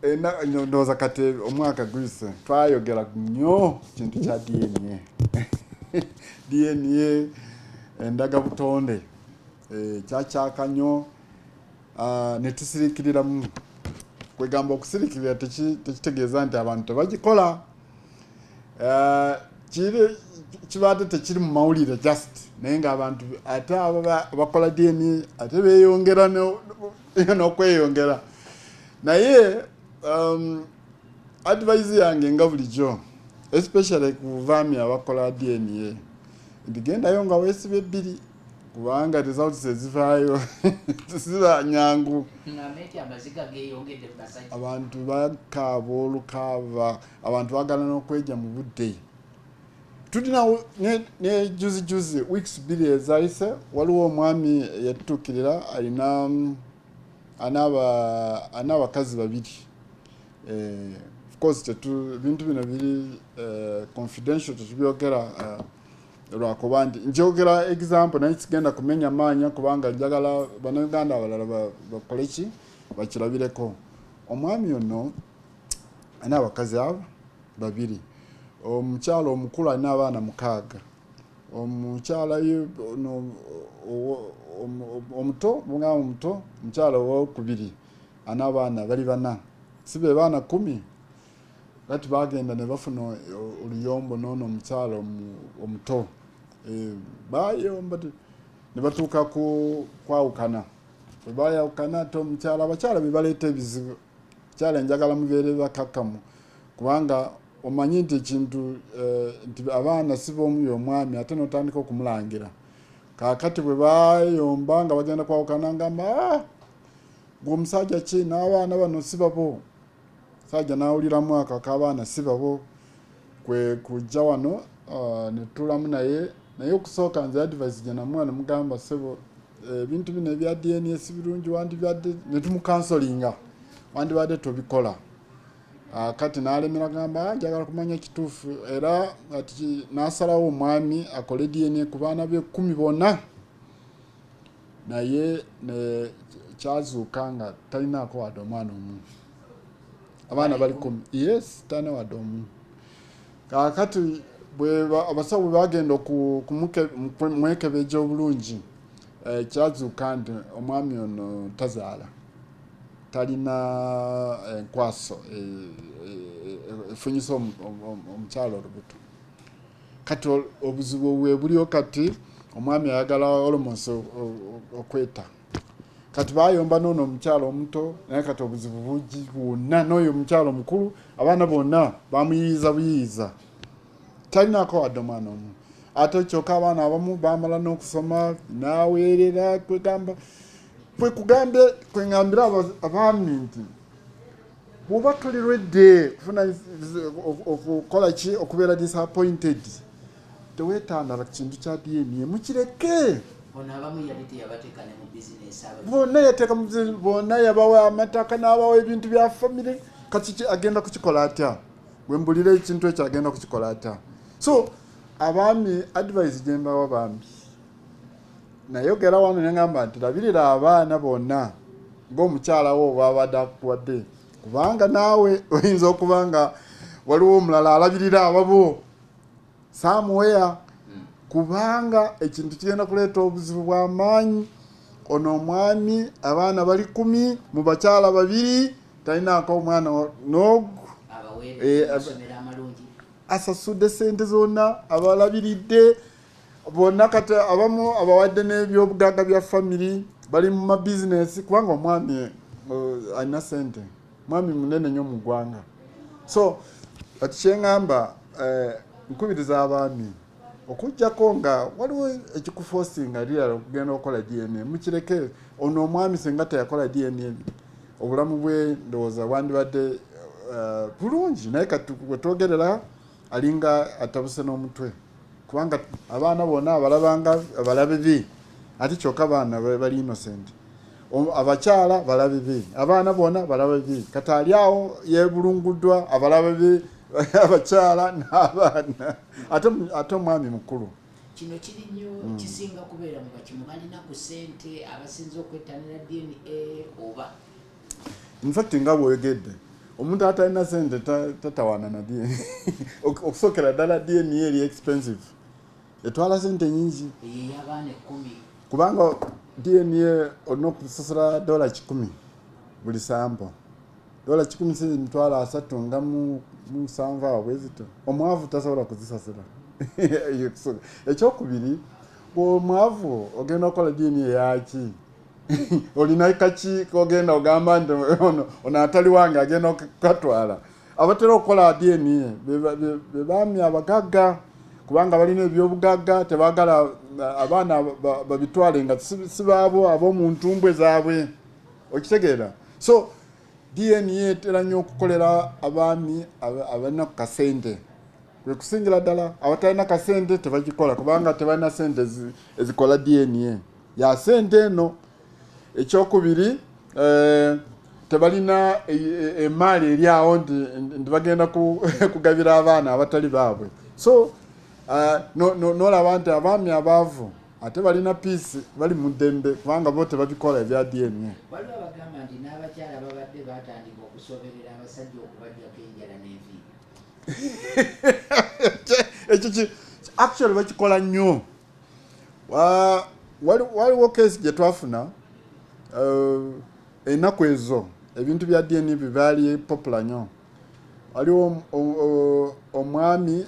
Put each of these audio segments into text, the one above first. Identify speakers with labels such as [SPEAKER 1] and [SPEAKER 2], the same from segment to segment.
[SPEAKER 1] Ndowooza kati omwaka guyise twayogera nnyo kintu kya DNA. DNA endaga butonde kyakyaka nnyo, ne tusirikiriramu. Kwegamba okusirikirira tekitegeeza nti abantu tebagikola. Kibadde tekiri mu mawulire just, naye ng'abantu ate abo bakola DNA ate beeyongera n'okweyongera. Naye advice yange nga bulijjo, especially ku baami abakola DNA, nti gendayo nga weesibye ebbiri, kubanga results ezivaayo ziba nyangu.
[SPEAKER 2] Ngambe nti amaziga geeyongedde mu basajja.
[SPEAKER 1] Abantu bakaaba olukaaba, abantu baagala n'okwejja mu budde. Tulina ne juzi juzi, weeks 2 ezayise, waliwo omwami yatutuukirira, alina ana abakazi babiri. Of course ebintu bino biri confidential, tetubyogera, lwakuba nti njogera example, naye sigenda kumenya maanya kubanga njagala Bannayuganda abalala bakole ki, bakirabireko. Omwami ono alina abakazi abo babiri, omukyala omukulu alina abaana 6, omukyala ye ono omuto, mugamba omuto, omukyala owokubiri alina abaana bali 4, si be baana 10. Kati bagenda ne bafuna oluyombo n'ono omukyala omuto. Bayomba ne batuuka ku kwawukana. Bwe bayawukana ate omukyala, abakyala be baleeta ebizibu. Mukyala njagala mubeere bakakkamu, kubanga omanyi nti ekintu, nti abaana si b'omu omwami, ate n'otandika okumulangira. Kaakati bwe bayomba nga bagenda kwawukana, ngamba, gwe omusajja ki n'abaana bano si babo. Sajja n'awuliramu ako ak'abaana si babo, kwe kujja wano, ne tutulamu naye. Naye okusooka nze advice gye namuwa ne mugamba, ssebo, ebintu bino ebya DNA si birungi, wandibadde ne tumukansolinga, wandibadde tobikola. Kati n'alemera gamba, njagala kumanya kituufu, era ati n'asalawo omwami akole DNA ku baana be 10 bonna. Naye ne kyazuuka nga talinaako wadde omwana omu. Abaana bali 10. Yes, talina wadde omu. Kaakati abasawo bwe bagenda kumwekebejja obulungi, kyazuuka nti omwami ono tazaala, talina enkwaso efunyisa omukyala olubuto. Kati obuzibu bwe buliwo, kati omwami ayagala almost okweta. Kati bayomba n'ono omukyala omuto, naye kati obuzibu bungi bwonna n'oyo omukyala omukulu, abaana bonna bamuyiiza buyiiza, talinaako wadde omwana omu. Ate kyokka abaana abamu bamala n'okusoma n'aweerera. Kwegamba kwe kugambe kwe ŋŋambira abaami nti bw'oba toli ready kufuna okukola ki, okubeera disappointed, teweetandala ku kintu kya DNA, mukireke.
[SPEAKER 2] Ono abamu yali teyabateeka ne mu bizinesi aba-
[SPEAKER 1] Bonna yateeka mu business, bonna yabawa amataka n'abawa ebintu bya famire. Kati agenda kukikola atya? Bwe mbulira ekintu ekyo agenda kukikola atya? So abaami, advice gye mbawa bambi, nayogera wano ne ŋŋamba nti labirira abaana bonna ng'omukyala wo bw'abadde akuwadde, kubanga naawe oyinza okuba nga waliwo omulala alabirira ababo somewhere, kubanga ekintu kigenda kuleeta obuzibu bw'amaanyi. Ono omwami abaana bali 10 mu bakyala 2, talinaako omwana n'ogu.
[SPEAKER 2] Abaweereza amasomero amalungi.
[SPEAKER 1] Asasudde sente zonna, abalabiridde bonna, kati abamu abawadde n'ebyobugagga bya family, bali mu mabizinesi, kubanga omwami alina sente, mwami munene nnyo mu ggwanga. So kati kyeŋŋamba, nkubiriza abaami, okuggyako nga waliwo ekikuforcinga real okugenda okukola DNA, mukireke. Ono omwami singa teyakola DNA, obulamu bwe ndowooza bwandibadde bulungi, naye kati bwe twogerera alinga atabuse n'omutwe, kubanga abaana bonna abalabanga abalabe be, ate kyokka abaana bali innocent. Abakyala balabe be, abaana bonna balabe be. Kati ali awo yeebulunguddwa abalabe be, abakyala n'abaana, ate omwami mukulu.
[SPEAKER 2] Kino kiri nnyo, kisinga kubeera mu bakimu balina ku ssente abasinza okwettanira DNA oba?
[SPEAKER 1] In fact, nga bw'oyogedde, Omuntu atalina sente tatawaana na DNA. Okusookera ddala DNA eri expensive, etwala sente nyingi.
[SPEAKER 2] Eyo ey'abaana 10.
[SPEAKER 1] Kubanga DNA olina okusasula $100 buli sample. $100 si 370,000 awo bwezito. Omwavu tasobola kuzisasula. Ekyokubiri, omwavu ogenda okukola DNA yaki? Olina kaki kogenda ogamba nti ono atali wange agenda okukatwala? Abatera okukola DNA be baami abagagga, kubanga balina ebyobugagga, tebaagala abaana babitwale nga si baabo ab'omu ntumbwe zaabwe. Okitegeera? So DNA etera nnyo okukolera abaami abalina ku kasente. Kwe kusingira ddala abatalina kasente tebagikola, kubanga tebalina sente ezikola DNA. Ya sente eno. Ekyokubiri, tebalina emaali eri awo nti bagenda kugabira abaana abatali baabwe. So nolaba nti abaami abaavu ate balina peace, bali mu ddembe, kubanga bo tebabikola ebya DNA.
[SPEAKER 2] Waliwo abagamba nti n'abakyala babadde batandika okusoberera abasajja okubajjako enjala n'enviiri.
[SPEAKER 1] Ekyo actually bakikola nnyo. Waliwo case gye twafuna ennaku ezo ebintu bya DNA bibaali popular nnyo. Waliwo omwami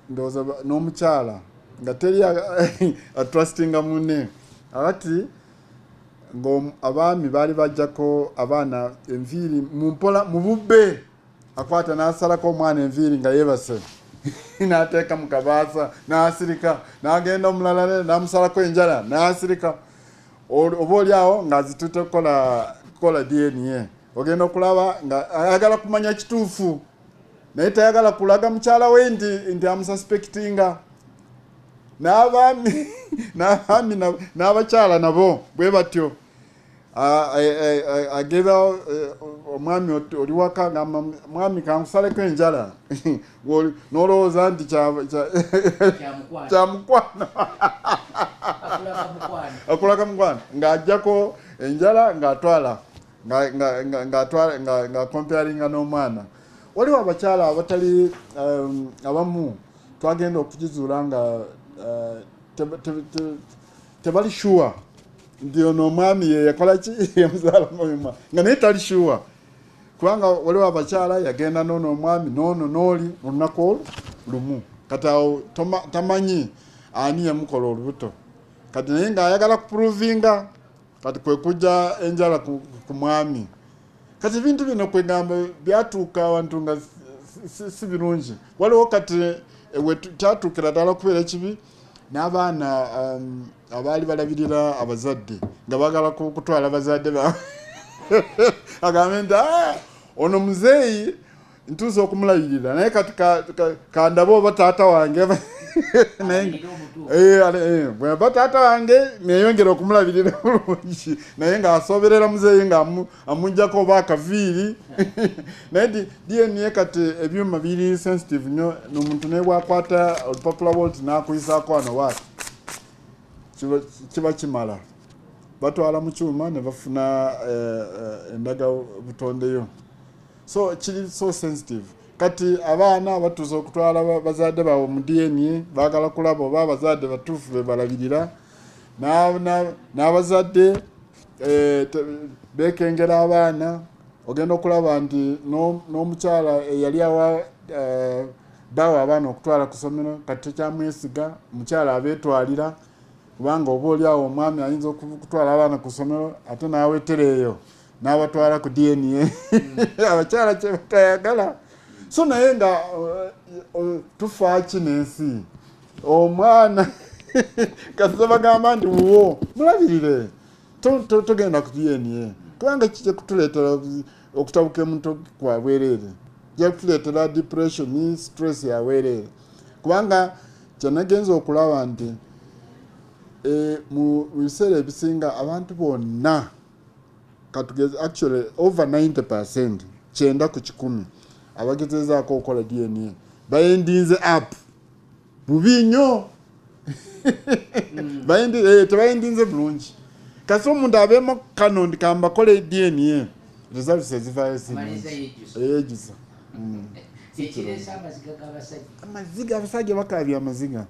[SPEAKER 1] ndowooza n'omukyala nga teri atrustinga munne. Ati abaami baali bajjako abaana enviiri mu mpola mu bubbe, akwata n'asalako omwana enviiri nga yeebase n'ateeka mu kabaasa n'asirika, n'agenda omulala n'amusalako enjala n'asirika, oba oli awo ng'azitutte kukola DNA. Ogenda okulaba nga ayagala kumanya kituufu, naye tayagala kulaga mukyala we nti amususpectinga. N'abaami n'abakyala nabo bwe batyo. Agenda omwami oli waka ngamba, mwami kankusaleko enjala, n'olowooza nti kyamukwano, akulaka mukwano, ng'ajjako enjala ng'atwala nga comparinga n'omwana. Waliwo abakyala abatali abamu twagenda okugizuula nga tebali sure nti ono omwami ye yakola ki, yamuzaala omwana, nga naye tali sure, kubanga waliwo abakyala yagenda n'ono omwami n'ono n'oli olunaku olwo lumu, kati awo tamanyi ani yamukola olubuto, kati naye ng'ayagala kuprovinga, kati kwe kujja enjala ku mwami. Kati ebintu bino kwegamba byatuuka abantu nga si birungi. Waliwo kati we kyatuukira ddala okubeera ekibi n'abaana abaali balabirira abazadde nga baagala kutwala abazadde baabwe, agambe nti ono muzeeyi ntuuse okumulabirira, naye kati kandabe oba taata wange, bweba taata wange neyongera okumulabirira bulungi, naye ng'asoberera muzeeyi ng'amuggyako oba akaviiri. Naye DNA kati ebyuma biri sensitive nnyo, n'omuntu naye bw'akwata olupapula bw'oluti n'akuyisaako wano waati kiba kimala, batwala mu kyuma ne bafuna endaga butondeyo. So kiri so sensitive. Kati abaana batuuse okutwala bazadde baabwe mu DNA, baagala kulaba oba abazadde batuufu be balabirira, n'abazadde beekengera abaana. Ogenda okulaba nti n'omukyala eyali awa bawa abaana okutwala ku ssomero kati tekyamwesiga, omukyala abeetwalira, kubanga oba oli awo omwami ayinza okutwala abaana ku ssomero ate n'awetera eyo n'abatwala ku DNA. Abakyala kye batayagala. So naye nga tufa ki n'ensi, omwana kasita bagamba nti wuwo mulabirire, togenda ku DNA, kubanga kijja kutuleetera okutabuka emuntu kwa bwereere, kijja kutuleetera depression, stress ya bwereere. Kubanga kyenagenza okulaba nti mu biseera ebisinga abantu bonna katugeze actually over 90%, 90 ku 100 abagezezaako okukola DNA bayendinze up bubi nnyo. Tebayendinze bulungi. Kasi omuntu abeemu kano ndi kambakole DNA, Results ezivaayo si
[SPEAKER 2] Amaliriza
[SPEAKER 1] nnungi.
[SPEAKER 2] yejjusa.
[SPEAKER 1] Yejusa.
[SPEAKER 2] Ekireese amaziga g'abasajja.
[SPEAKER 1] Amaziga, abasajja bakaabya amaziga.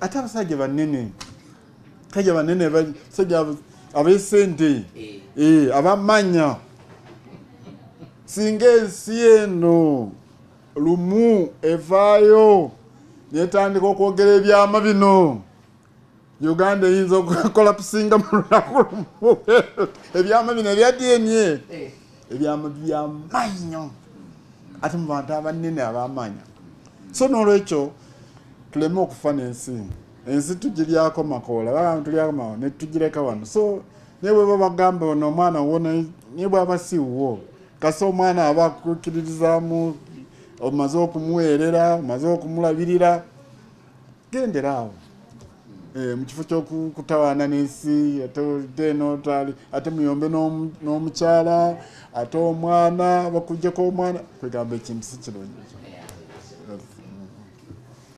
[SPEAKER 1] Ate abasajja banene, sajja banene, basajja ab'esente, abamanya singa ensi eno lumu evaayo netandika okwogera ebyama bino, Uganda eyinza okucollapsinga mu lunaku lumu. Ebyama bino ebya DNA, ebyama byamaanyi nnyo, ate mu bantu abanene abamanya. So n'olwekyo tuleme okufa n'ensi. Ensi tugiryako makoola, bagamba tulyako makoola netugireka wano. So naye bwe babagamba ono omwana wo, naye bwaba si wuwo, kase omwana aba akukkiririzaamu, omaze okumuweerera, omaze okumulabirira, gendera awo. Mu kifo ky'okutawaana n'ensi, ate eno ate muyombe n'omukyala, ate omwana bakugjako omwana, kwegamba ekintu si kirungi.